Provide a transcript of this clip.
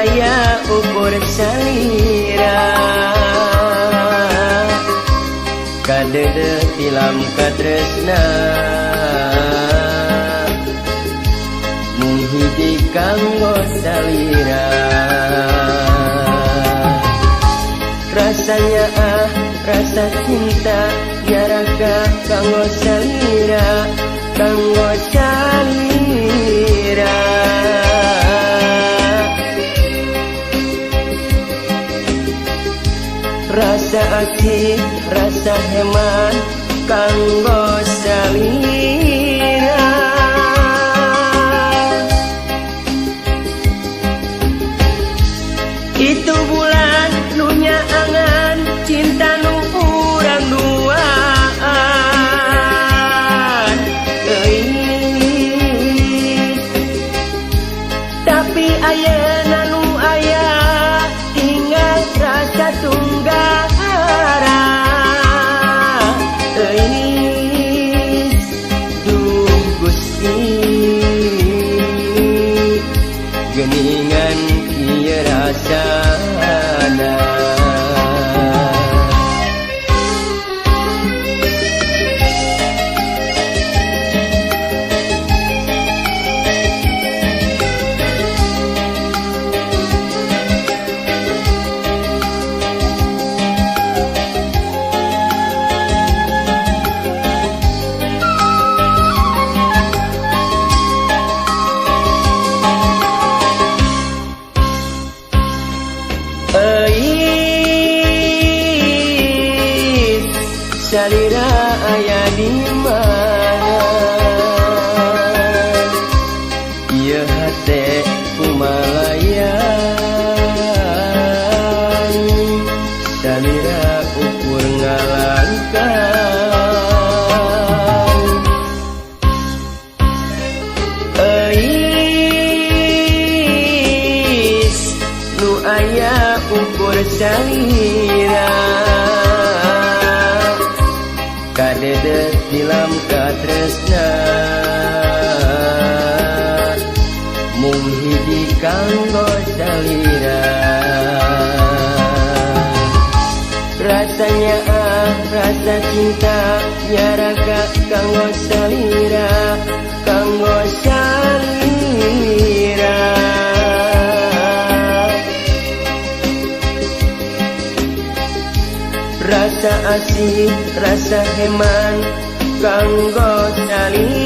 aya ukur salira kadede tilam katresna mung hiji kanggo salira. Rasanya ah rasa cinta nyaraka kanggo salira, kanggo salira. Rasa asih, rasa hemat kanggo salira. Itu bulan nu nyaangan cinta nu urang duaan. Euy, tapi ayeuna nu aya tinggal rasa tunggal. Geningan ieu rasana. Euis, salira aya di mana? Ieu hate kumalayang, salira ukur ngalangkang. Euis, nu aya ukur salira kadede tilam katresna mung hiji kanggo salira. Rasanya ah rasa cinta nyaraka kanggo salira, kanggo salira. Rasa asih, rasa heman kanggo salira.